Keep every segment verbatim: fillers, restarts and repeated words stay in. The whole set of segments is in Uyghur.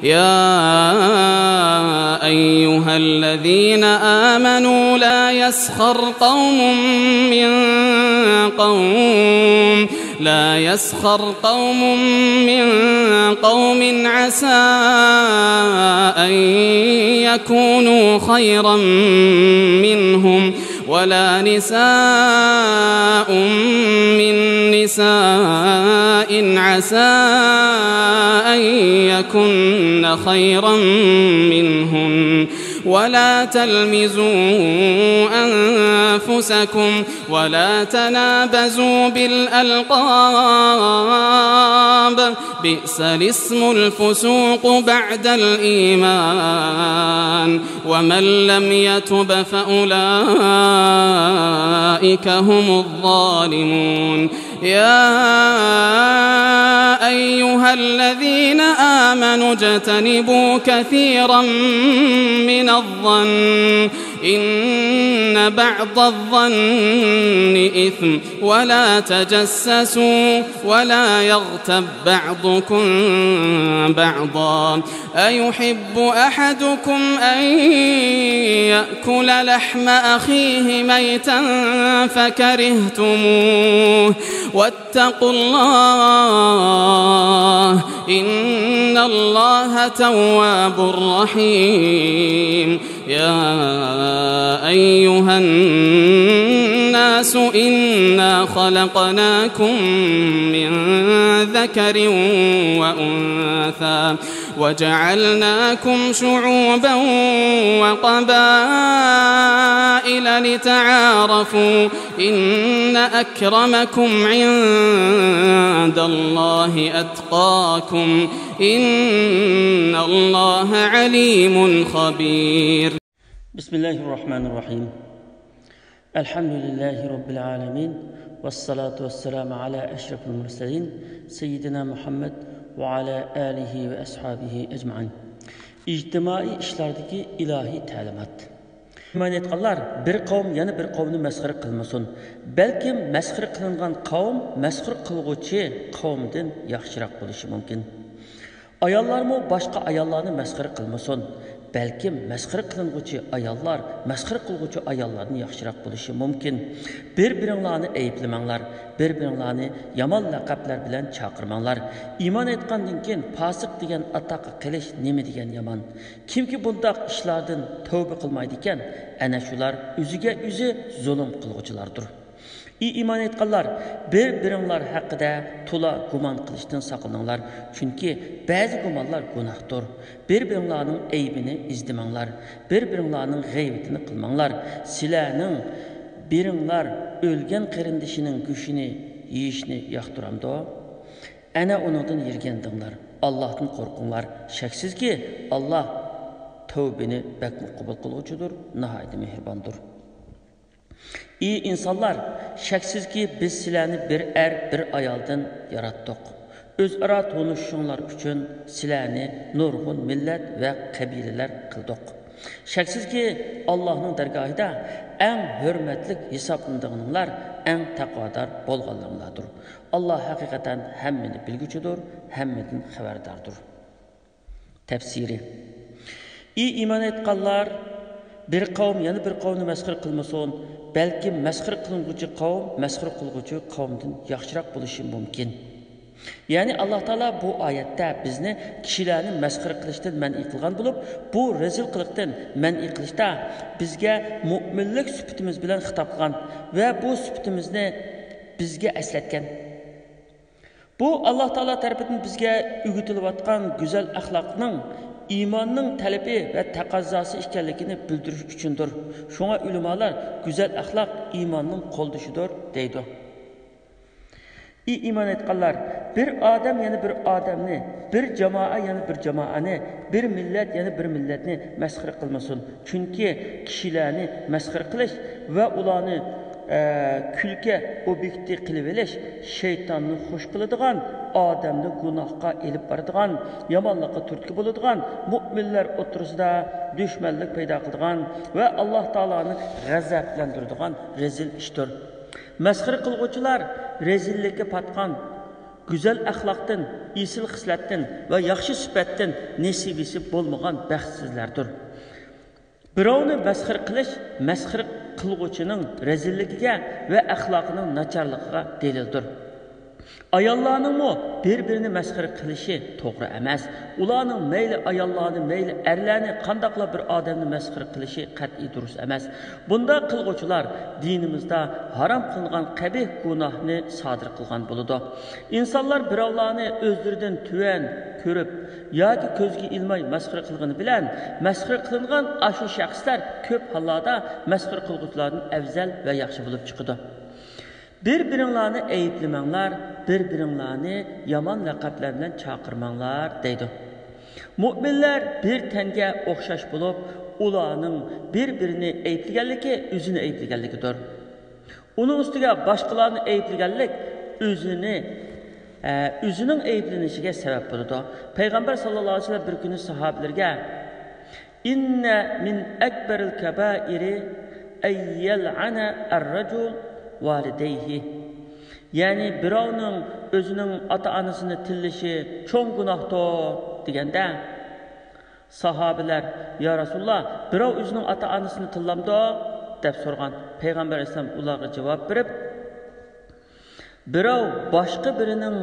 يا أيها الذين آمنوا لا يسخر قوم من قوم، لا يسخر قوم من قوم عسى أن يكونوا خيرا منهم، ولا نساء من نساء عسى أن يكن خيرا منهن، ولا تلمزوا أنفسكم، ولا تنابزوا بالألقاب، بئس الاسم الفسوق بعد الإيمان، ومن لم يتب فأولئك هم الظالمون. يا أيها الذين آمنوا اجتنبوا كثيرا من الظن إن بعض الظن إثم، ولا تجسسوا، ولا يغتب بعضكم بعضا، أيحب أحدكم أن يأكل لحم أخيه ميتا فكرهتموه، واتقوا الله، إن الله تواب رحيم. يا أيها الناس إنا خلقناكم من ذكر وأنثى وجعلناكم شعوبا وقبائل لتعارفوا، إن أكرمكم عند الله أتقاكم، إن الله عليم خبير. بسم الله الرحمن الرحيم. الحمد لله رب العالمين، والصلاة والسلام على أشرف المرسلين سيدنا محمد وعلى آله وأصحابه أجمعين. ئىجتىمائىي ئىشلاردىكى ئىلاھىي تەلىمات. ئىمان ئېيتقانلار، بىر قەۋم يەنە بىر قەۋمنى مەسخىرە قىلمىسۇن. بەلكىم مەسخىرە قىلىنغان قەۋم مەسخىرە قىلغۇچى قەۋمدىن ياخشىراق بولۇشى مۇمكىن. ئاياللارمۇ باشقا ئاياللارنى مەسخىرە قىلمىسۇن. بەلكىم مەسخىرە قىلىنغۇچى ئاياللار مەسخىرە قىلغۇچى ئاياللاردىن ياخشىراق بولۇشى مۇمكىن. بىر-بىرىڭلارنى ئەيىبلىمەڭلار، بىر-بىرىڭلارنى يامان لەقەملەر بىلەن چاقىرماڭلار. ئىمان ئېيتقاندىن كېيىن پاسىق دېگەن ئاتاققا قېلىش نېمە دېگەن يامان! كىمكى بۇنداق ئىشلاردىن تەۋبە قىلمايدىكەن، ئەنە شۇلار ئۆزىگە ئۆزى زۇلۇم قىلغۇچىلاردۇر. ئى ئىمان ئېيتقانلار، بىر-بىرىڭلار ھەققىدە تولا گۇمان قىلىشتىن ساقلىنىڭلار، چۈنكى بەزى گۇمانلار گۇناھتۇر. بىر-بىرىڭلارنىڭ ئەيىبىنى ئىزدىمەڭلار، بىر-بىرىڭلارنىڭ غەيۋىتىنى قىلماڭلار. سىلەرنىڭ بىرىڭلار ئۆلگەن قېرىندىشىنىڭ گۆشىنى يېيىشنى ياقتۇرامدۇ؟ ئەنە ئۇنىڭدىن يىرگەندىڭلار. ئاللاھتىن قورقۇڭلار. شەكسىزكى، ئاللاھ تەۋبىنى بەكمۇ قوبۇل قىلغۇچىدۇر، ناھايىتى مېھرىباندۇر. ئى ئىنسانلار، شەكسىزكى، بىز سىلەرنى بىر ئەر، بىر ئايالدىن ياراتتۇق. ئۆزئارا تونۇشۇشۇڭلار ئۈچۈن سىلەرنى نۇرغۇن مىللەت ۋە قەبىلىلەر قىلدۇق. شەكسىزكى، ئاللاھنىڭ دەرگاھىدا ئەڭ ھۆرمەتلىك ھېسابلىنىدىغىنىڭلار ئەڭ تەقۋادار بولغانلىرىڭلاردۇر. ئاللاھ ھەقىقەتەن ھەممىنى بىلگۈچىدۇر، ھەممىدىن خەۋەرداردۇر. تەپسىرى. ئى ئىمان ئېيتقانلار، بىر قەۋم يەنە بىر قەۋمنى مەسخىرە قىلمىسۇن، بەلكىم مەسخىرە قىلىنغۇچى قەۋم مەسخىرە قىلغۇچى قەۋمدىن ياخشىراق بولۇشى مۇمكىن. يەنى ئاللاھ تائالا بۇ ئايەتتە بىزنى كىشىلەرنى مەسخىرە قىلىشتىن مەنئى قىلغان بولۇپ، بۇ رەزىل قىلىقتىن مەنئى قىلىشتا بىزگە مۆمىنلىك سۈپىتىمىز بىلەن خىتاب قىلغان ۋە بۇ سۈپىتىمىزنى بىزگە ئەسلەتكەن. بۇ ئاللاھ تائالا تەرىپىدىن بىزگە ئۆگىتىلىۋاتقان گۈزەل ئەخلاقنىڭ ئىماننىڭ تەلىپى ۋە تەقەززاسى ئىكەنلىكىنى بىلدۈرۈش ئۈچۈندۇر. شۇڭا ئۆلىمالار گۈزەل ئەخلاق ئىماننىڭ قولدىشىدۇر دەيدۇ. ئى ئىمان ئېيتقانلار، بىر ئادەم يەنە بىر ئادەمنى، بىر جامائە يەنە بىر جامائەنى، بىر مىللەت يەنە بىر مىللەتنى مەسخىرە قىلمىسۇن. چۈنكى كىشىلەرنى مەسخىرە قىلىش ۋە ئۇلارنى، ئە، كۈلكە ئوبيېكتى قىلىۋېلىش شەيتاننى خۇش قىلىدىغان، ئادەمنى گۇناھقا ئېلىپ بارىدىغان، يامانلىققا تۈرتكە بولىدىغان، مۆمىنلەر ئوتتۇرىسىدا دۈشمەنلىك پەيدا قىلىدىغان ۋە ئاللاھ تائالانى غەزەپلەندۈرىدىغان رەزىل ئىشتۇر. مەسخىرە قىلغۇچىلار رەزىللىككە پاتقان، گۈزەل ئەخلاقتىن، ئېسىل خىسلەتتىن ۋە ياخشى سۈپەتتىن نېسىۋىسى بولمىغان بەختسىزلەردۇر. بىراۋنى مەسخىرە قىلىش مەسخىرە قىلغۇچىنىڭ رەزىللىكىگە ۋە ئەخلاقىنىڭ ناچارلىقىغا دەلىلدۇر. ئاياللارنىڭمۇ بىر-بىرىنى مەسخىرە قىلىشى توغرا ئەمەس. ئۇلارنىڭ مەيلى ئاياللارنى، مەيلى ئەرلەرنى، قانداقلا بىر ئادەمنى مەسخىرە قىلىشى قەتئىي دۇرۇس ئەمەس. بۇنداق قىلغۇچىلار دىنىمىزدا ھارام قىلىنغان قەبىھ گۇناھنى سادىر قىلغان بولىدۇ. ئىنسانلار بىراۋلارنى ئۆزلىرىدىن تۆۋەن كۆرۈپ ياكى كۆزگە ئىلماي مەسخىرە قىلغىنى بىلەن، مەسخىرە قىلىنغان ئاشۇ شەخسلەر كۆپ ھاللاردا مەسخىرە قىلغۇچىلاردىن ئەۋزەل ۋە ياخشى بولۇپ چىقىدۇ. بىر-بىرىڭلارنى ئەيىبلىمەڭلار، بىر-بىرىڭلارنى يامان لەقەملەر بىلەن چاقىرماڭلار، دەيدۇ. مۇئمىنلەر بىر تەنگە ئوخشاش بولۇپ، ئۇلارنىڭ بىر-بىرىنى ئەيىبلىگەنلىكى ئۆزىنى ئەيىبلىگەنلىكىدۇر. ئۇنىڭ ئۈستىگە باشقىلارنى ئەيىبلىگەنلىك ئۆزىنى، ئە، ئۆزىنىڭ ئەيىبلىنىشىگە سەۋەب بولىدۇ. پەيغەمبەر ساللاللاھۇ ئەلەيھى ۋەسەللەم بىر كۈنى ساھابىلىرىگە، «إن من أكبر الكبائر أن يلعن الرجل والديه.» يەنى بىراۋنىڭ ئۆزىنىڭ ئاتا-ئانىسىنى تىللىشى چوڭ گۇناھتۇر، دېگەندە، ساھابىلەر، «يا رەسۇلاللا، بىراۋ ئۆزىنىڭ ئاتا-ئانىسىنى تىللامدۇ؟» دەپ سورىغان. پەيغەمبەر ئەلەيھىسسالام ئۇلارغا جاۋاب بېرىپ، «بىراۋ باشقا بىرىنىڭ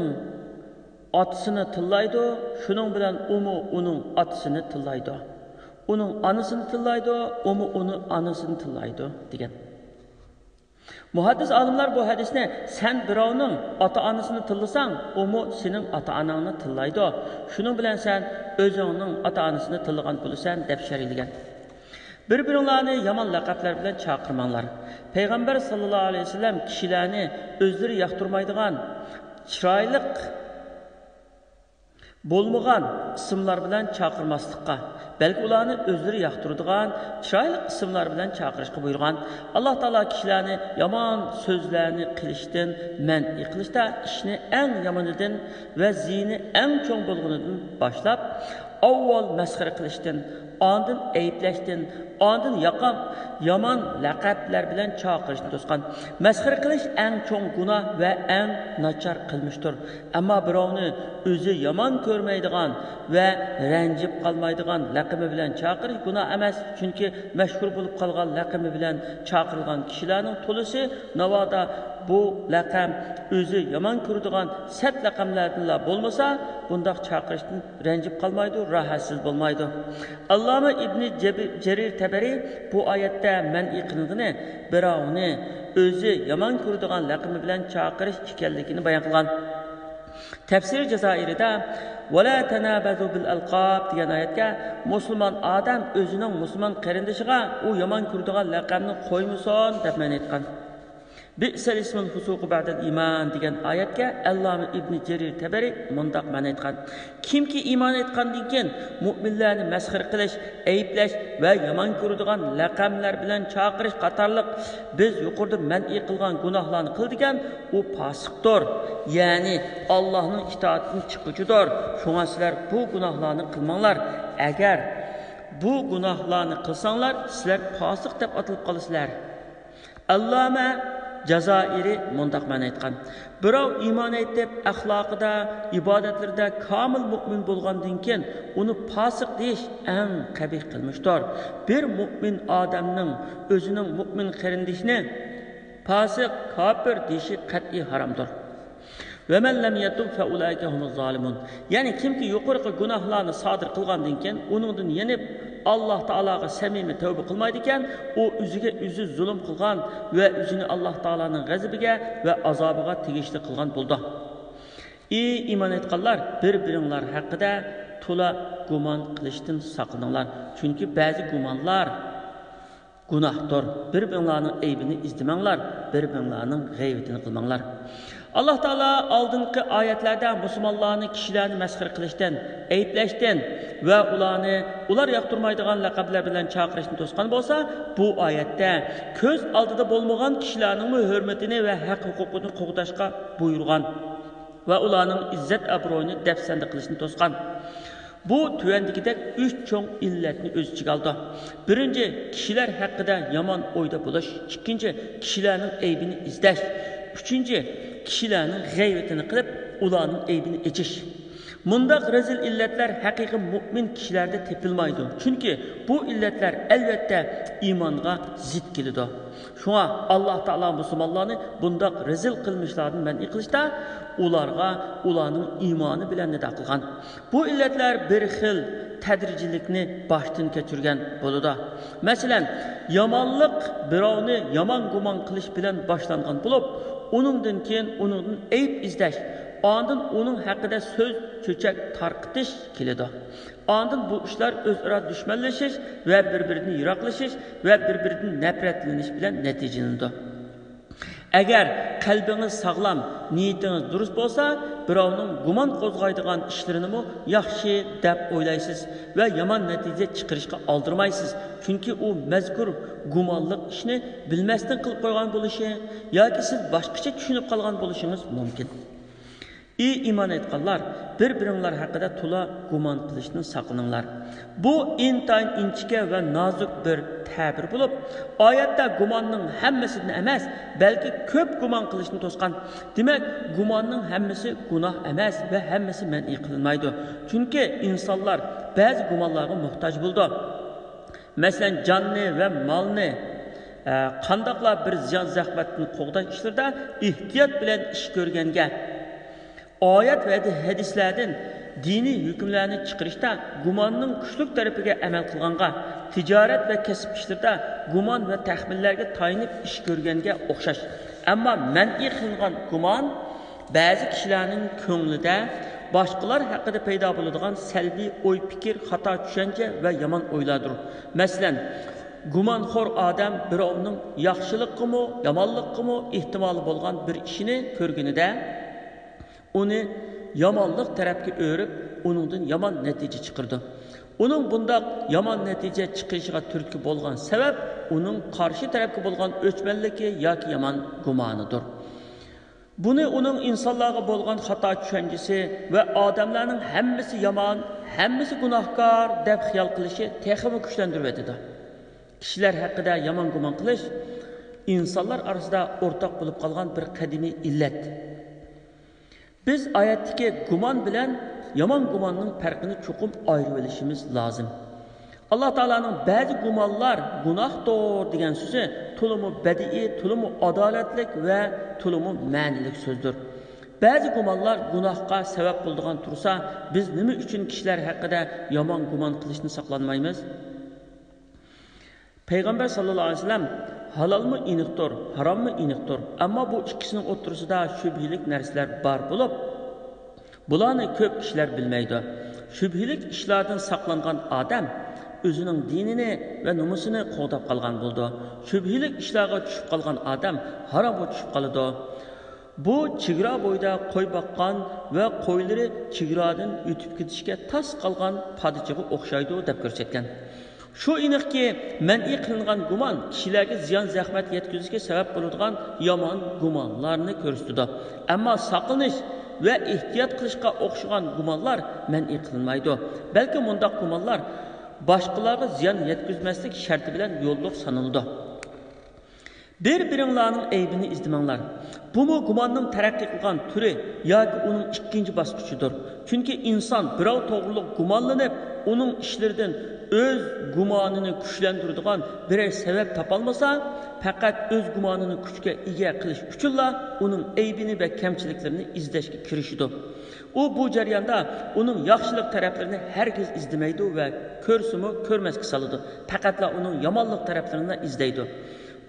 ئاتىسىنى تىللايدۇ، شۇنىڭ بىلەن ئۇمۇ ئۇنىڭ ئاتىسىنى تىللايدۇ. ئۇنىڭ ئانىسىنى تىللايدۇ، ئۇمۇ ئۇنىڭ ئانىسىنى تىللايدۇ» دېگەن. مۇھەددىس ئالىملار بۇ ھەدىسنى، «سەن بىراۋنىڭ ئاتا-ئانىسىنى تىللىساڭ، ئۇمۇ سېنىڭ ئاتا-ئاناڭنى تىللايدۇ. شۇنىڭ بىلەن سەن ئۆزۈڭنىڭ ئاتا-ئانىسىنى تىللىغان بولىسەن» دەپ شەرھلىگەن. «بىر-بىرىڭلارنى يامان لەقەملەر بىلەن چاقىرماڭلار.» پەيغەمبەر ساللاللاھۇ ئەلەيھى ۋەسەللەم كىشىلەرنى ئۆزلىرى ياقتۇرمايدىغان چىرايلىق بولمىغان ئىسىملار بىلەن چاقىرماسلىققا، بەلكى ئۇلارنى ئۆزلىرى ياقتۇرىدىغان چىرايلىق ئىسىملار بىلەن چاقىرىشقا بۇيرۇغان. ئاللا تائالا كىشىلەرنى يامان سۆزلەرنى قىلىشتىن مەنئى قىلىشتا ئىشنى ئەڭ يامىنىدىن ۋە زىيىنى ئەڭ چوڭ بولغىنىدىن باشلاپ، ئاۋۋال مەسخىرە قىلىشتىن، ئاندىن ئەيىبلەشتىن، ئاندىن ياقام-، يامان لەقەملەر بىلەن چاقىرىشنى توسقان. مەسخىرە قىلىش ئەڭ چوڭ گۇناھ ۋە ئەڭ ناچار قىلمىشتۇر. ئەمما بىراۋنى ئۆزى يامان كۆرمەيدىغان ۋە رەنجىپ قالمايدىغان لەقىمى بىلەن چاقىرىش گۇناھ ئەمەس، چۈنكى مەشھۇر بولۇپ قالغان لەقىمى بىلەن چاقىرىلغان كىشىلەرنىڭ تولىسى، ناۋادا بۇ لەقەم ئۆزى يامان كۆرىدىغان سەت لەقەملەردىنلا بولمىسا، بۇنداق چاقىرىشتىن رەنجىپ قالمايدۇ، راھەتسىز بولمايدۇ. ئاللامە ئىبنى جەبى-، جەرىر تەبەرى بۇ ئايەتتە مەنئى قىلىنغىنى بىراۋنى ئۆزى يامان كۆرىدىغان لەقىمى بىلەن چاقىرىش ئىكەنلىكىنى بايان قىلغان. تەپسىر جازائىرىدا «ۋەلا تەنابەزۇ بىل ئەلقاب» دېگەن ئايەتكە، مۇسۇلمان ئادەم ئۆزىنىڭ مۇسۇلمان قېرىندىشىغا ئۇ يامان كۆرىدىغان لەقەمنى قويمىسۇن دەپ مەنئى ئېيتقان. «بىئسەل ئىسمۇل فۇسۇقۇ بەئدەل ئىمان» دېگەن ئايەتكە ئەللامە ئىبنى جەرىر تەبەرى مۇنداق مەنئى ئېيتقان: «كىمكى ئىمان ئېيتقاندىن كېيىن مۇئمىنلەرنى مەسخىرە قىلىش، ئەيىبلەش ۋە يامان كۆرىدىغان لەقەملەر بىلەن چاقىرىش قاتارلىق بىز يۇقىرىدا مەنئى قىلغان گۇناھلارنى قىلىدىكەن، ئۇ پاسىقتۇر، يەنى ئاللاھنىڭ ئىتائىتىدىن چىققۇچىدۇر. شۇڭا سىلەر بۇ گۇناھلارنى قىلماڭلار. ئەگەر بۇ گۇناھلارنى قىلساڭلار، سىلەر پاسىق دەپ ئاتىلىپ قالىسىلەر.» ئەللامە جازائىرى مۇنداق مەنئى ئېيتقان: «بىراۋ ئىمان ئېيتىپ، ئەخلاقىدا، ئىبادەتلىرىدە كامىل مۇئمىن بولغاندىن كېيىن، ئۇنى پاسىق دېيىش ئەڭ قەبىھ قىلمىشتۇر. بىر مۇئمىن ئادەمنىڭ ئۆزىنىڭ مۇئمىن قېرىندىشىنى پاسىق، كاپىر دېيىشى قەتئىي ھارامدۇر.» «ۋەمەن لەم يەتۇب فەئۇلائىكە ھۇمۇز زالىمۇن.» يەنى كىمكى يۇقىرىقى گۇناھلارنى سادىر قىلغاندىن كېيىن، ئۇنىڭدىن يېنىپ، ئاللاھ تائالاغا سەمىمىي تەۋبە قىلمايدىكەن، ئۇ ئۆزىگە ئۆزى زۇلۇم قىلغان ۋە ئۆزىنى ئاللاھ تائالانىڭ غەزىپىگە ۋە ئازابىغا تېگىشلىك قىلغان بولىدۇ. ئى ئىمان ئېيتقانلار، بىر-بىرىڭلار ھەققىدە تولا گۇمان قىلىشتىن ساقلىنىڭلار، چۈنكى بەزى گۇمانلار گۇناھتۇر. بىر-بىرىڭلارنىڭ ئەيىبىنى ئىزدىمەڭلار، بىر-بىرىڭلارنىڭ غەيۋىتىنى قىلماڭلار. ئاللاھ تائالا ئالدىنقى ئايەتلەردە مۇسۇلمانلارنى كىشىلەرنى مەسخىرە قىلىشتىن، ئەيىبلەشتىن ۋە ئۇلارنى ئۇلار ياقتۇرمايدىغان لەقەملەر بىلەن چاقىرىشتىن توسقان بولسا، بۇ ئايەتتە كۆز ئالدىدا بولمىغان كىشىلەرنىڭمۇ ھۆرمىتىنى ۋە ھەق ھوقۇقىنى قوغداشقا بۇيرۇغان ۋە ئۇلارنىڭ ئىززەت ئابرۇيىنى دەپسەندە قىلىشنى توسقان. بۇ تۆۋەندىكىدەك ئۈچ چوڭ ئىللەتنى ئۆز ئىچىگە ئالىدۇ. بىرىنچى، كىشىلەر ھەققىدە يامان ئويدا بولۇش. ئىككىنچى، كىشىلەرنىڭ ئەيىبىنى ئىزدەش. ئۈچىنچى، كىشىلەرنىڭ غەيۋىتىنى قىلىپ، ئۇلارنىڭ ئەيىبىنى ئېچىش. مۇنداق رەزىل ئىللەتلەر ھەقىقىي مۇئمىن كىشىلەردە تېپىلمايدۇ، چۈنكى بۇ ئىللەتلەر ئەلۋەتتە ئىمانغا زىت كېلىدۇ. شۇڭا ئاللاھ تائالا مۇسۇلمانلارنى بۇنداق رەزىل قىلمىشلاردىن مەنئى قىلىشتا، ئۇلارغا ئۇلارنىڭ ئىمانى بىلەن نىدا قىلغان. بۇ ئىللەتلەر بىر خىل تەدرىجىيلىكنى باشتىن كەچۈرگەن بولىدۇ. مەسىلەن، يامانلىق بىراۋنى يامان گۇمان قىلىش بىلەن باشلانغان بولۇپ، ئۇنىڭدىن كېيىن ئۇنىڭدىن ئەيىب ئىزدەش، ئاندىن ئۇنىڭ ھەققىدە سۆز، چۆچەك تارقىتىش كېلىدۇ. ئاندىن بۇ ئىشلار ئۆزئارا دۈشمەنلىشىش ۋە بىر-بىرىدىن يىراقلىشىش ۋە بىر-بىرىدىن نەپرەتلىنىش بىلەن نەتىجىلىنىدۇ. ئەگەر قەلبىڭىز ساغلام، نىيىتىڭىز دۇرۇس بولسا، بىراۋنىڭ گۇمان قوزغايدىغان ئىشلىرىنىمۇ ياخشى دەپ ئويلايسىز ۋە يامان نەتىجە چىقىرىشقا ئالدىرىمايسىز، چۈنكى ئۇ مەزكۇر گۇمانلىق ئىشنى بىلمەستىن قىلىپ قويغان بولۇشى ياكى سىز باشقىچە چۈشىنىپ قالغان بولۇشىڭىز مۇمكىن. ئى ئىمان ئېيتقانلار، بىر-بىرىڭلار ھەققىدە تولا گۇمان قىلىشتىن ساقلىنىڭلار. بۇ ئىنتايىن ئىنچىكە ۋە نازۇك بىر تەبىر بولۇپ، ئايەتتە گۇماننىڭ ھەممىسىدىن ئەمەس، بەلكى كۆپ گۇمان قىلىشنى توسقان. دېمەك، گۇماننىڭ ھەممىسى گۇناھ ئەمەس ۋە ھەممىسى مەنئى قىلىنمايدۇ. چۈنكى ئىنسانلار بەزى گۇمانلارغا موھتاج بولىدۇ. مەسىلەن، جاننى ۋە مالنى، ئە، قانداقلا بىر زىيان-زەخمەتتىن قوغداش ئىشلىرىدا ئېھتىيات بىلەن ئىش كۆرگەنگە، ئايەت ۋە ھەدىسلەردىن دىنىي ھۆكۈملەرنى چىقىرىشتا گۇماننىڭ كۈچلۈك تەرىپىگە ئەمەل قىلغانغا، تىجارەت ۋە كەسىپ ئىشلىرىدا گۇمان ۋە تەخمىنلەرگە تايىنىپ ئىش كۆرگەنگە ئوخشاش. ئەمما مەنئى قىلىنغان گۇمان بەزى كىشىلەرنىڭ كۆڭلىدە باشقىلار ھەققىدە پەيدا بولىدىغان سەلبىي ئوي-پىكىر، خاتا چۈشەنچە ۋە يامان ئويلاردۇر. مەسىلەن، گۇمانخور ئادەم بىراۋنىڭ ياخشىلىققىمۇ، يامانلىققىمۇ ئېھتىمالى بولغان بىر ئىشىنى كۆرگىنىدە، ئۇنى يامانلىق تەرەپكە ئۆرۈپ، ئۇنىڭدىن يامان نەتىجە چىقىرىدۇ. ئۇنىڭ بۇنداق يامان نەتىجە چىقىرىشىغا تۈرتكە بولغان سەۋەب ئۇنىڭ قارشى تەرەپكە بولغان ئۆچمەنلىكى ياكى يامان گۇمانىدۇر. بۇنى ئۇنىڭ ئىنسانلارغا بولغان خاتا چۈشەنچىسى ۋە ئادەملەرنىڭ ھەممىسى يامان، ھەممىسى گۇناھكار دەپ خىيال قىلىشى تېخىمۇ كۈچلەندۈرۈۋېتىدۇ. كىشىلەر ھەققىدە يامان گۇمان قىلىش ئىنسانلار ئارىسىدا ئورتاق بولۇپ قالغان بىر قەدىمىي ئىللەت. بىز ئايەتتىكى گۇمان بىلەن يامان گۇماننىڭ پەرقىنى چوقۇم ئايرىۋېلىشىمىز لازىم. ئاللا تائالانىڭ بەزى گۇمانلار گۇناھتۇر دېگەن سۆزى تولىمۇ بەدىئىي، تولىمۇ ئادالەتلىك ۋە تولىمۇ مەنىلىك سۆزدۇر. بەزى گۇمانلار گۇناھقا سەۋەب بولىدىغان تۇرسا، بىز نېمە ئۈچۈن كىشىلەر ھەققىدە يامان گۇمان قىلىشتىن ساقلانمايمىز؟ پەيغەمبەر ساللاللاھۇ ئەلەيھى ۋەسەللەم، ھالالمۇ ئېنىقتۇر، ھاراممۇ ئېنىقتۇر، ئەمما بۇ ئىككىسىنىڭ ئوتتۇرىسىدا شۈبھىلىك نەرسىلەر بار بولۇپ، بۇلارنى كۆپ كىشىلەر بىلمەيدۇ. شۈبھىلىك ئىشلاردىن ساقلانغان ئادەم ئۆزىنىڭ دىنىنى ۋە نومۇسىنى قوغداپ قالغان بولىدۇ. شۈبھىلىك ئىشلارغا چۈشۈپ قالغان ئادەم ھارامغا چۈشۈپ قالىدۇ. بۇ چېگرا بويىدا قوي باققان ۋە قويلىرى چېگرادىن ئۆتۈپ كېتىشكە تاس قالغان پادىچىغا ئوخشايدۇ، دەپ كۆرسەتكەن. شۇ ئېنىقكى، مەنئى قىلىنغان گۇمان كىشىلەرگە زىيان-زەخمەت يەتكۈزۈشكە سەۋەب بولىدىغان يامان گۇمانلارنى كۆرسىتىدۇ. ئەمما ساقلىنىش ۋە ئېھتىيات قىلىشقا ئوخشىغان گۇمانلار مەنئى قىلىنمايدۇ. بەلكى مۇنداق گۇمانلار باشقىلارغا زىيان يەتكۈزمەسلىك شەرتى بىلەن يوللۇق سانىلىدۇ. بىر-بىرىڭلارنىڭ ئەيىبىنى ئىزدىمەڭلار. بۇمۇ گۇماننىڭ تەرەققىي قىلغان تۈرى ياكى ئۇنىڭ ئىككىنچى باسقۇچىدۇر. چۈنكى ئىنسان بىراۋ توغرۇلۇق گۇمانلىنىپ، ئۇنىڭ ئىشلىرىدىن ئۆز گۇمانىنى كۈچلەندۈرىدىغان بىرەر سەۋەب تاپالمىسا، پەقەت ئۆز گۇمانىنى كۈچكە ئىگە قىلىش ئۈچۈنلا ئۇنىڭ ئەيىبىنى ۋە كەمچىلىكلىرىنى ئىزدەشكە كىرىشىدۇ. ئۇ بۇ جەرياندا ئۇنىڭ ياخشىلىق تەرەپلىرىنى ھەرگىز ئىزدىمەيدۇ ۋە كۆرسىمۇ كۆرمەسكە سالىدۇ. پەقەتلا ئۇنىڭ يامانلىق تەرەپلىرىنىلا ئىزدەيدۇ.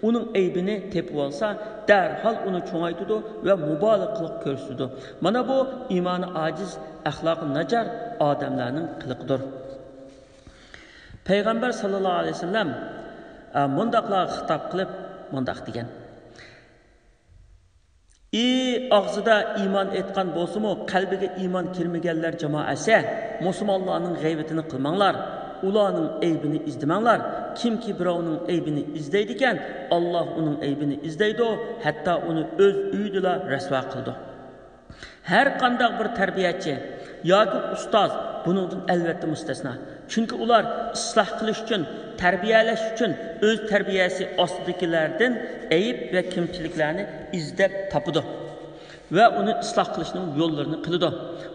ئۇنىڭ ئەيىبىنى تېپىۋالسا، دەرھال ئۇنى چوڭايتىدۇ ۋە مۇبالىغە قىلىپ كۆرسىتىدۇ. مانا بۇ ئىمانى ئاجىز، ئەخلاقى ناچار ئادەملەرنىڭ قىلىقىدۇر. پەيغەمبەر ساللاللاھۇ ئەلەيھى ۋەسەللەم، ئە، مۇنداقلارغا خىتاب قىلىپ مۇنداق دېگەن. ئى ئاغزىدا ئىمان ئېيتقان بولسىمۇ، قەلبىگە ئىمان كىرمىگەنلەر جامائەسى، مۇسۇلمانلارنىڭ غەيۋىتىنى قىلماڭلار، ئۇلارنىڭ ئەيىبىنى ئىزدىمەڭلار. كىمكى بىراۋنىڭ ئەيىبىنى ئىزدەيدىكەن، ئاللاھ ئۇنىڭ ئەيىبىنى ئىزدەيدۇ، ھەتتا ئۇنى ئۆز ئۆيىدىلا رەسۋا قىلىدۇ. ھەر قانداق بىر تەربىيەچى ياكى ئۇستاز بۇنىڭدىن ئەلۋەتتە مۇستەسنا. چۈنكى ئۇلار ئىسلاھ قىلىش ئۈچۈن، تەربىيەلەش ئۈچۈن ئۆز تەربىيەسى ئاستىدىكىلەردىن ئەيىب ۋە كەمچىلىكلەرنى ئىزدەپ تاپىدۇ. ۋە ئۇنى ئىسلاھ قىلىشنىڭ يوللىرىنى قىلىدۇ.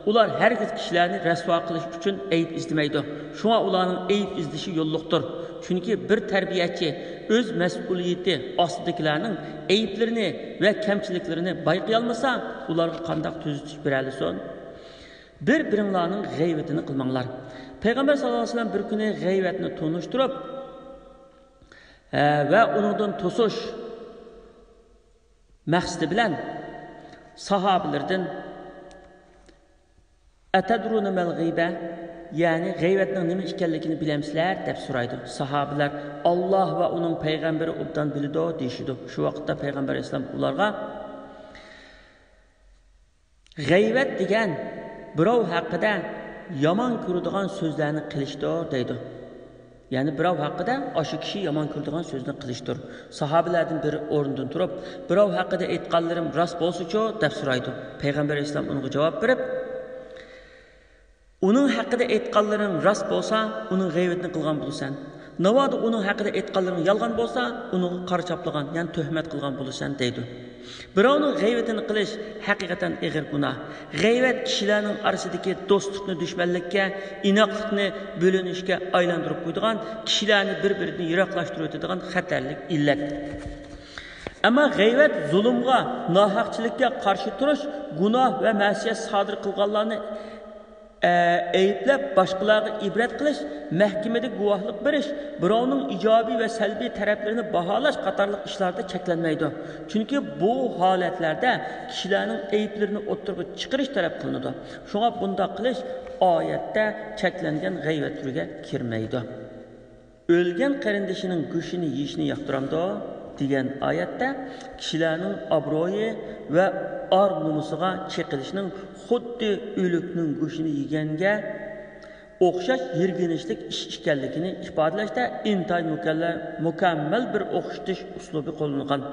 ئۇلار ھەرگىز كىشىلەرنى رەسۋا قىلىش ئۈچۈن ئەيىب ئىزدىمەيدۇ. شۇڭا ئۇلارنىڭ ئەيىب ئىزدىشى يوللۇقتۇر. چۈنكى بىر تەربىيەچى ئۆز مەسئۇلىيىتى ئاستىدىكىلەرنىڭ ئەيىبلىرىنى ۋە كەمچىلىكلىرىنى بايقىيالمىسا، ئۇلارغا قانداق تۈزىتىش بېرەلىسۇن؟ بىر-بىرىڭلارنىڭ غەيۋىتىنى قىلماڭلار. پەيغەمبەر ساللاللاھۇ ئەلەيھى ۋەسەللەم بىر كۈنى غەيۋەتنى تونۇشتۇرۇپ، ئە، ۋە ئۇنىڭدىن توسۇش مەقسىتى بىلەن ساھابىلىرىدىن، «ئەتەدرۇنە مەل غىبە؟» يەنى غەيۋەتنىڭ نېمە ئىكەنلىكىنى بىلەمسىلەر؟ دەپ سورايدۇ. ساھابىلەر، «ئاللاھ ۋە ئۇنىڭ پەيغەمبىرى ئوبدان بىلىدۇ» دېيىشىدۇ. شۇ ۋاقىتتا پەيغەمبەر ئەلەيھىسسالام ئۇلارغا، «غەيۋەت دېگەن بىراۋ ھەققىدە يامان كۆرىدىغان سۆزلەرنى قىلىشتۇر» دەيدۇ. يەنى بىراۋ ھەققىدە ئاشۇ كىشى يامان كۆرىدىغان سۆزنى قىلىشتۇر. ساھابىلەردىن بىرى ئورنىدىن تۇرۇپ، «بىراۋ ھەققىدە ئېيتقانلىرىم راست بولسىچۇ؟» دەپ سورايدۇ. پەيغەمبەر ئەلەيھىسسالام ئۇنىڭغا جاۋاب بېرىپ، «ئۇنىڭ ھەققىدە ئېيتقانلىرىڭ راست بولسا، ئۇنىڭ غەيۋىتىنى قىلغان بولىسەن. ناۋادا ئۇنىڭ ھەققىدە ئېيتقانلىرىڭ يالغان بولسا، ئۇنىڭغا قارا چاپلىغان، يەنى تۆھمەت قىلغان بولىسەن» دەيدۇ. بىراۋنىڭ غەيۋىتىنى قىلىش ھەقىقەتەن ئېغىر گۇناھ. غەيۋەت كىشىلەرنىڭ ئارىسىدىكى دوستلۇقنى دۈشمەنلىككە، ئىناقلىقنى بۆلۈنۈشكە ئايلاندۇرۇپ قويىدىغان، كىشىلەرنى بىر-بىرىدىن يىراقلاشتۇرۇۋېتىدىغان خەتەرلىك ئىللەت. ئەمما غەيۋەت زۇلۇمغا، ناھەقچىلىككە قارشى تۇرۇش، گۇناھ ۋە مەسىيەت سادىر قىلغانلارنى ئە، ئەيىبلەپ، باشقىلارغا ئىبرەت قىلىش، مەھكىمىدە گۇۋاھلىق بېرىش، بىراۋنىڭ ئىجابىي ۋە سەلبىي تەرەپلىرىنى باھالاش قاتارلىق ئىشلاردا چەكلەنمەيدۇ. چۈنكى بۇ ھالەتلەردە كىشىلەرنىڭ ئەيىبلىرىنى ئوتتۇرىغا چىقىرىش تەلەپ قىلىنىدۇ. شۇڭا بۇنداق قىلىش ئايەتتە چەكلەنگەن غەيۋەت تۈرىگە كىرمەيدۇ. «ئۆلگەن قېرىندىشىنىڭ گۆشىنى يېيىشنى ياقتۇرامدۇ؟» دېگەن ئايەتتە كىشىلەرنىڭ ئابرۇيى ۋە ئار-نومۇسىغا چېقىلىشنىڭ خۇددى ئۆلۈكنىڭ گۆشىنى يېگەنگە ئوخشاش يىرگىنچلىك ئىش ئىكەنلىكىنى ئىپادىلەشتە ئىنتايىن مۇكەللە-، مۇكەممەل بىر ئوخشىتىش ئۇسلۇبى قوللانغان.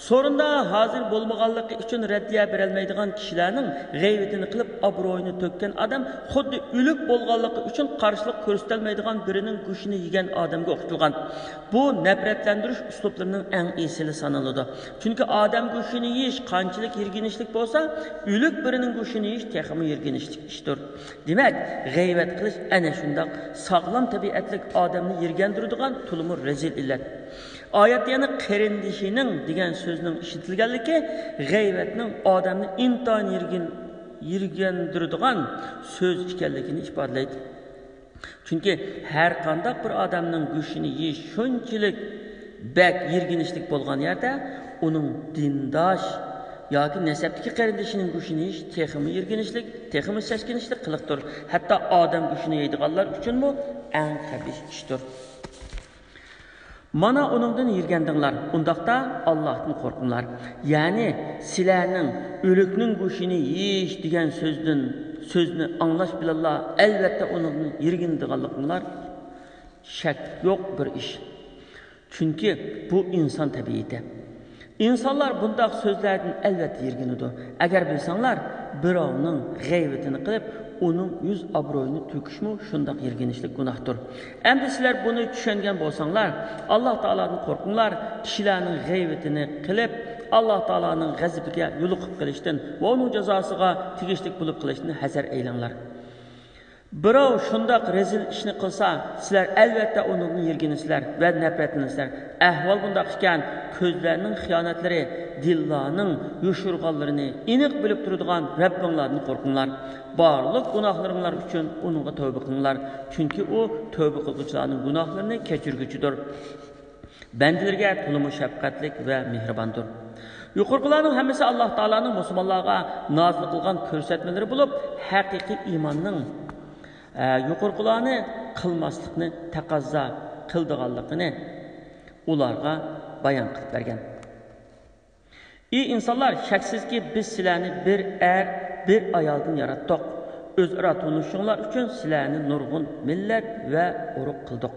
سورۇندا ھازىر بولمىغانلىقى ئۈچۈن رەددىيە بېرەلمەيدىغان كىشىلەرنىڭ غەيۋىتىنى قىلىپ، ئابرۇيىنى تۆككەن ئادەم خۇددى ئۆلۈك بولغانلىقى ئۈچۈن قارشىلىق كۆرسىتەلمەيدىغان بىرىنىڭ گۆشىنى يېگەن ئادەمگە ئوخشىتىلغان. بۇ نەپرەتلەندۈرۈش ئۇسلۇبلىرىنىڭ ئەڭ ئېسىلى سانىلىدۇ. چۈنكى ئادەم گۆشىنى يېيىش قانچىلىك يىرگىنچلىك بولسا، ئۆلۈك بىرىنىڭ گۆشىنى يېيىش تېخىمۇ يىرگىنچلىك ئىشتۇر. دېمەك، غەيۋەت قىلىش ئەنە شۇنداق ساغلام تەبىئەتلىك ئادەمنى يىرگەندۈرىدىغان تولىمۇ رەزىل ئىللەت. ئايەتتە يەنە «قېرىندىشىنىڭ» دېگەن سۆزنىڭ ئىشلىتىلگەنلىكى غەيۋەتنىڭ ئادەمنى ئىنتايىن يىرگىن-، يىرگەندۈرىدىغان سۆز ئىكەنلىكىنى ئىپادىلەيدۇ. چۈنكى ھەر قانداق بىر ئادەمنىڭ گۆشىنى يېيىش شۇنچىلىك بەك يىرگىنچلىك بولغان يەردە، ئۇنىڭ دىنداش ياكى نەسەبتىكى قېرىندىشىنىڭ گۆشىنى يېيىش تېخىمۇ يىرگىنچلىك، تېخىمۇ سەسكىنىشلىك قىلىقتۇر. ھەتتا ئادەم گۆشىنى يەيدىغانلار ئۈچۈنمۇ ئەڭ قەبىھ ئىشتۇر. مانا ئۇنىڭدىن يىرگەندىڭلار، ئۇنداقتا ئاللاھتىن قورقۇڭلار. يەنى سىلەرنىڭ «ئۆلۈكنىڭ گۆشىنى يېيىش» دېگەن سۆزدىن، سۆزنى ئاڭلاش بىلەنلا ئەلۋەتتە ئۇنىڭدىن يىرگىنىدىغانلىقىڭلار شەك يوق بىر ئىش. چۈنكى بۇ ئىنسان تەبىئىتى. ئىنسانلار بۇنداق سۆزلەردىن ئەلۋەتتە يىرگىنىدۇ. ئەگەر بىلسەڭلار، بىراۋنىڭ غەيۋىتىنى قىلىپ، ئۇنىڭ يۈز ئابرۇيىنى تۆكۈشمۇ شۇنداق يىرگىنچلىك گۇناھتۇر. ئەمدى سىلەر بۇنى چۈشەنگەن بولساڭلار، ئاللاھ تائالادىن قورقۇڭلار، كىشىلەرنىڭ غەيۋىتىنى قىلىپ، ئاللاھ تائالانىڭ غەزىپىگە يولۇقۇپ قېلىشتىن ۋە ئۇنىڭ جازاسىغا تېگىشلىك بولۇپ قېلىشتىن ھەزەر ئەيلەڭلار. بىراۋ شۇنداق رەزىل ئىشنى قىلسا، سىلەر ئەلۋەتتە ئۇنىڭدىن يىرگىنىسىلەر ۋە نەپرەتلىنىسىلەر. ئەھۋال بۇنداق ئىكەن، كۆزلەرنىڭ خىيانەتلىرى دىللارنىڭ يوشۇرغانلىرىنى ئېنىق بىلىپ تۇرىدىغان رەببىڭلاردىن قورقۇڭلار. بارلىق گۇناھلىرىڭلار ئۈچۈن ئۇنىڭغا تەۋبە قىلىڭلار. چۈنكى ئۇ تەۋبە قىلغۇچىلارنىڭ گۇناھلىرىنى كەچۈرگۈچىدۇر. بەندىلىرىگە تولىمۇ شەپقەتلىك ۋە مېھرىباندۇر. يۇقىرىقىلارنىڭ ھەممىسى ئاللاھ تائالانىڭ مۇسۇلمانلارغا نازىل قىلغان كۆرسەتمىلىرى بولۇپ، ھەقىقىي ئىماننىڭ، ئە، يۇقىرىقىلارنى قىلماسلىقنى تەقەززا قىلىدىغانلىقىنى ئۇلارغا بايان قىلىپ بەرگەن. ئى ئىنسانلار، شەكسىزكى، بىز سىلەرنى بىر ئەر، بىر ئايالدىن ياراتتۇق. ئۆزئارا تونۇشۇشۇڭلار ئۈچۈن سىلەرنى نۇرغۇن مىللەت ۋە ئۇرۇق قىلدۇق.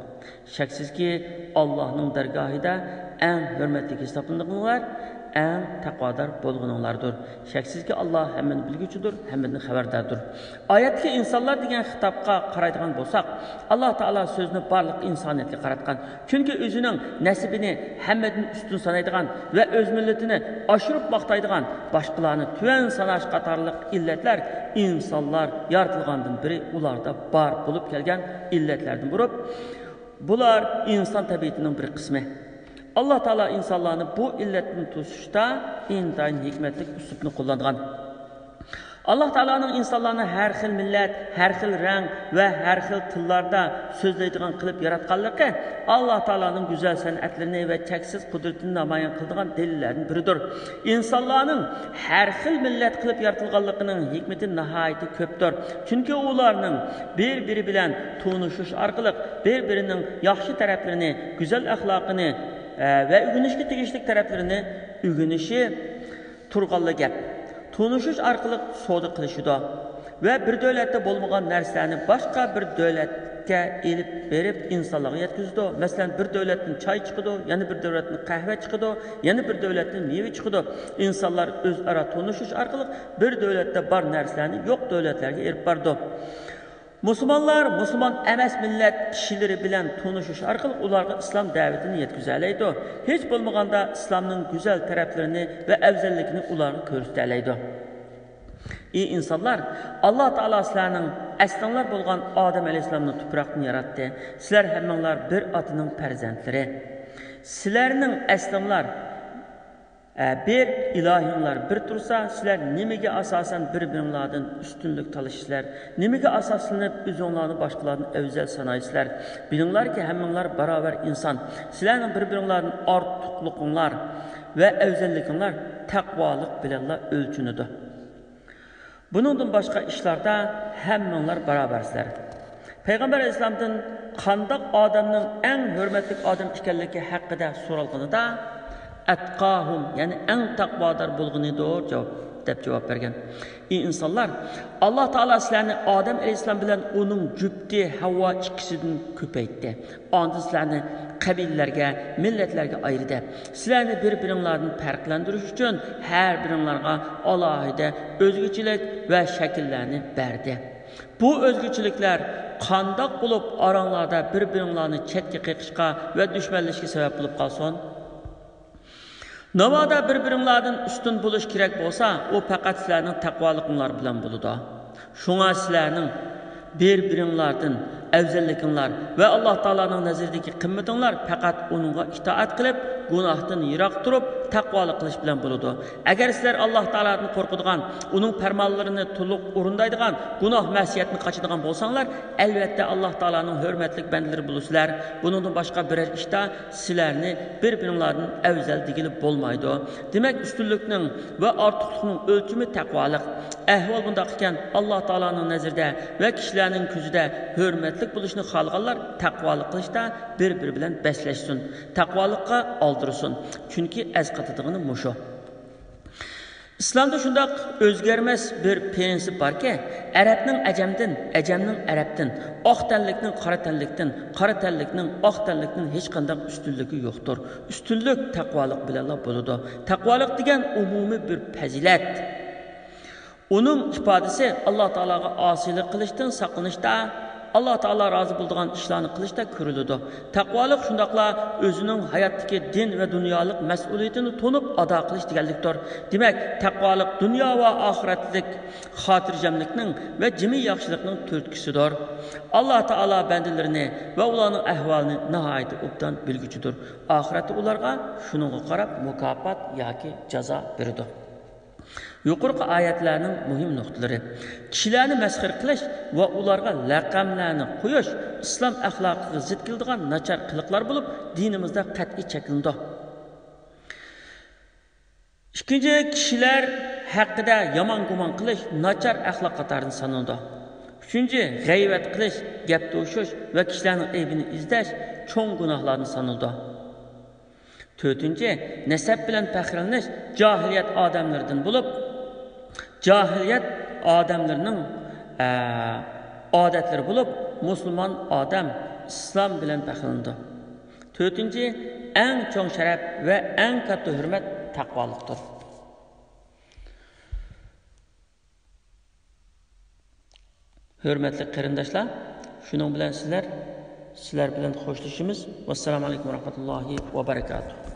شەكسىزكى، ئاللاھنىڭ دەرگاھىدا ئەڭ ھۆرمەتلىك ھېسابلىنىدىغانلار ئەڭ تەقۋادار بولغىنىڭلاردۇر. شەكسىزكى، ئاللا ھەممىنى بىلگۈچىدۇر، ھەممىدىن خەۋەرداردۇر. ئايەتتىكى ئىنسانلار دېگەن خىتابقا قارايدىغان بولساق، ئاللا تائالا سۆزنى بارلىق ئىنسانىيەتكە قاراتقان. چۈنكى ئۆزىنىڭ نەسىبىنى ھەممىدىن ئۈستۈن سانايدىغان ۋە ئۆز مىللىتىنى ئاشۇرۇپ ماختايدىغان، باشقىلارنى تۆۋەن ساناش قاتارلىق ئىللەتلەر ئىنسانلار يارىتىلغاندىن بېرى ئۇلاردا بار بولۇپ كەلگەن ئىللەتلەردىن بولۇپ، بۇلار ئىنسان تەبىئىتىنىڭ بىر قىسمى. ئاللا تائالا ئىنسانلارنى بۇ ئىللەتتىن توسۇشتا ئىنتايىن ھېكمەتلىك ئۇسلۇبنى قوللانغان. ئاللا تائالانىڭ ئىنسانلارنى ھەر خىل مىللەت، ھەر خىل رەڭ ۋە ھەر خىل تىللاردا سۆزلەيدىغان قىلىپ ياراتقانلىقى ئاللا تائالانىڭ گۈزەل سەنئەتلىرىنى ۋە چەكسىز قۇدرىتىنى نامايان قىلىدىغان دەلىللەردىن بىرىدۇر. ئىنسانلارنىڭ ھەر خىل مىللەت قىلىپ يارىتىلغانلىقىنىڭ ھېكمىتى ناھايىتى كۆپتۇر. چۈنكى ئۇلارنىڭ بىر-بىرى بىلەن تونۇشۇش ئارقىلىق بىر-بىرىنىڭ ياخشى تەرەپلىرىنى، گۈزەل ئەخلاقىنى، ئە، ۋە ئۆگىنىشكە تېگىشلىك تەرەپلىرىنى ئۆگىنىشى تۇرغانلا گەپ. تونۇشۇش ئارقىلىق سودا قىلىشىدۇ ۋە بىر دۆلەتتە بولمىغان نەرسىلەرنى باشقا بىر دۆلەتكە ئېلىپ بېرىپ ئىنسانلارغا يەتكۈزىدۇ. مەسىلەن، بىر دۆلەتتىن چاي چىقىدۇ، يەنە بىر دۆلەتتىن قەھۋە چىقىدۇ، يەنە بىر دۆلەتتىن مېۋە چىقىدۇ. ئىنسانلار ئۆزئارا تونۇشۇش ئارقىلىق بىر دۆلەتتە بار نەرسىلەرنى يوق دۆلەتلەرگە ئېلىپ بارىدۇ. مۇسۇلمانلار مۇسۇلمان ئەمەس مىللەت كىشىلىرى بىلەن تونۇشۇش ئارقىلىق ئۇلارغا ئىسلام دەۋىتىنى يەتكۈزەلەيدۇ. ھېچ بولمىغاندا ئىسلامنىڭ گۈزەل تەرەپلىرىنى ۋە ئەۋزەللىكىنى ئۇلارغا كۆرسىتەلەيدۇ. ئى ئىنسانلار، ئاللا تائالا سىلەرنىڭ ئەسلىڭلار بولغان ئادەم ئەلەيھىسسالامنى تۇپراقتىن ياراتتى. سىلەر ھەممىڭلار بىر ئاتىنىڭ پەرزەنتلىرى. سىلەرنىڭ ئەسلىڭلار ئە، بىر ئىلاھىڭلار بىر تۇرسا، سىلەر نېمىگە ئاساسەن بىر-بىرىڭلاردىن ئۈستۈنلۈك تالىشىسىلەر؟ نېمىگە ئاساسلىنىپ ئۆزۈڭلارنى باشقىلاردىن ئەۋزەل سانايسىلەر؟ بىلىڭلاركى، ھەممىڭلار باراۋەر ئىنسان. سىلەرنىڭ بىر-بىرىڭلاردىن ئارتۇقلۇقۇڭلار ۋە ئەۋزەللىكىڭلار تەقۋالىق بىلەنلا ئۆلچىنىدۇ. بۇنىڭدىن باشقا ئىشلاردا ھەممىڭلار باراۋەرسىلەر. پەيغەمبەر ئەلەيھىسسالامدىن قانداق ئادەمنىڭ ئەڭ ھۆرمەتلىك ئادەم ئىكەنلىكى ھەققىدە سورالغىنىدا، «ئەتقاھۇم»، يەنى ئەڭ تەقۋادار بولغىنىدۇر جاۋاب، دەپ جاۋاب بەرگەن. ئى ئىنسانلار، ئاللا تائالا سىلەرنى ئادەم ئەلەيھىسسالام بىلەن ئۇنىڭ جۈپتى ھەۋۋا ئىككىسىدىن كۆپەيتتى. ئاندىن سىلەرنى قەبىلىلەرگە، مىللەتلەرگە ئايرىدى. سىلەرنى بىر-بىرىڭلاردىن پەرقلەندۈرۈش ئۈچۈن ھەر بىرىڭلارغا ئالاھىدە ئۆزگىچىلىك ۋە شەكىللەرنى بەردى. بۇ ئۆزگىچىلىكلەر قانداق بولۇپ ئاراڭلاردا بىر-بىرىڭلارنى چەتكە قېقىشقا ۋە دۈشمەنلىشىشكە سەۋەب بولۇپ قالسۇن؟ ناۋادا بىر-بىرىڭلاردىن ئۈستۈن بولۇش كېرەك بولسا، ئۇ پەقەت سىلەرنىڭ تەقۋالىقىڭلار بىلەن بولىدۇ. شۇڭا سىلەرنىڭ بىر-بىرىڭلاردىن ئەۋزەللىكىڭلار ۋە ئاللا تائالانىڭ نەزىرىدىكى قىممىتىڭلار پەقەت ئۇنىڭغا ئىتائەت قىلىپ، گۇناھتىن يىراق تۇرۇپ، تەقۋالىق قىلىش بىلەن بولىدۇ. ئەگەر سىلەر ئاللا تائالادىن قورقىدىغان، ئۇنىڭ پەرمانلىرىنى تولۇق ئورۇندايدىغان، گۇناھ مەسىيەتنى قاچىدىغان بولساڭلار، ئەلۋەتتە ئاللا تائالانىڭ ھۆرمەتلىك بەندىلىرى بولىسىلەر. بۇنىڭدىن باشقا بىرەر ئىشتا سىلەرنى بىر-بىرىڭلاردىن ئەۋزەل دېگىلى بولمايدۇ. دېمەك، ئۈستۈنلۈكنىڭ ۋە ئارتۇقلۇقنىڭ ئۆلچىمى تەقۋالىق. ئەھۋال بۇنداق ئىكەن، ئاللا تائالانىڭ نەزىرىدە ۋە كىشىلەرنىڭ كۆزىدە ھۆرمەتلىك بولۇشنى خالىغانلار تەقۋالىق قىلىشتا بىر-بىرى بىلەن بەسلەشسۇن، تەقۋالىققا ئالدۇرسۇن. چۈنكى ئەسقاتىدىغىنى مۇشۇ. ئىسلامدا شۇنداق ئۆزگەرمەس بىر پىرىنسىپ باركى، ئەرەبنىڭ ئەجەمدىن، ئەجەمنىڭ ئەرەبتىن، ئاق تەنلىكنىڭ قارا تەنلىكتىن، قارا تەنلىكنىڭ ئاق تەنلىكتىن ھېچقانداق ئۈستۈنلۈكى يوقتۇر. ئۈستۈنلۈك تەقۋالىق بىلەنلا بولىدۇ. تەقۋالىق دېگەن ئومۇمىي بىر پەزىلەت. ئۇنىڭ ئىپادىسى ئاللا تائالاغا ئاسىيلىق قىلىشتىن ساقلىنىشتا، ئاللا تائالا رازى بولىدىغان ئىشلارنى قىلىشتا كۆرۈلىدۇ. تەقۋالىق شۇنداقلا ئۆزىنىڭ ھاياتتىكى دىن ۋە دۇنيالىق مەسئۇلىيىتىنى تونۇپ ئادا قىلىش دېگەنلىكتۇر. دېمەك، تەقۋالىق دۇنيا ۋە ئاخىرەتلىك خاتىرجەملىكنىڭ ۋە جىمى ياخشىلىقنىڭ تۈرتكىسىدۇر. ئاللا تائالا بەندىلىرىنى ۋە ئۇلارنىڭ ئەھۋالىنى ناھايىتى ئوبدان بىلگۈچىدۇر. ئاخىرەتتە ئۇلارغا شۇنىڭغا قاراپ مۇكاپات ياكى جازا بېرىدۇ. يۇقىرىقى ئايەتلەرنىڭ مۇھىم نۇقتىلىرى. كىشىلەرنى مەسخىرە قىلىش ۋە ئۇلارغا لەقەملەرنى قويۇش ئىسلام ئەخلاقىغا زىت كېلىدىغان ناچار قىلىقلار بولۇپ، دىنىمىزدا قەتئىي چەكلىنىدۇ. ئىككىنچى، كىشىلەر ھەققىدە يامان گۇمان قىلىش ناچار ئەخلاق قاتارىدىن سانىلىدۇ. ئۈچىنچى، غەيۋەت قىلىش، گەپ توشۇش ۋە كىشىلەرنىڭ ئەيىبىنى ئىزدەش چوڭ گۇناھلاردىن سانىلىدۇ. تۆتىنچى، نەسەب بىلەن پەخىرلىنىش جاھىلىيەت ئادەملىرىدىن بولۇپ، جاھىلىيەت ئادەملىرىنىڭ، ئە، ئادەتلىرى بولۇپ، مۇسۇلمان ئادەم ئىسلام بىلەن پەخىرلىنىدۇ. تۆتىنچى، ئەڭ چوڭ شەرەپ ۋە ئەڭ كاتتا ھۆرمەت تەقۋالىقتۇر. ھۆرمەتلىك قېرىنداشلار، شۇنىڭ بىلەن سىلەر، سىلەر بىلەن خوشلىشىمىز. ۋەسسالامۇ ئەلەيكۇم ۋە رەھمەتۇللاھى ۋە بەرىكاتۇھ.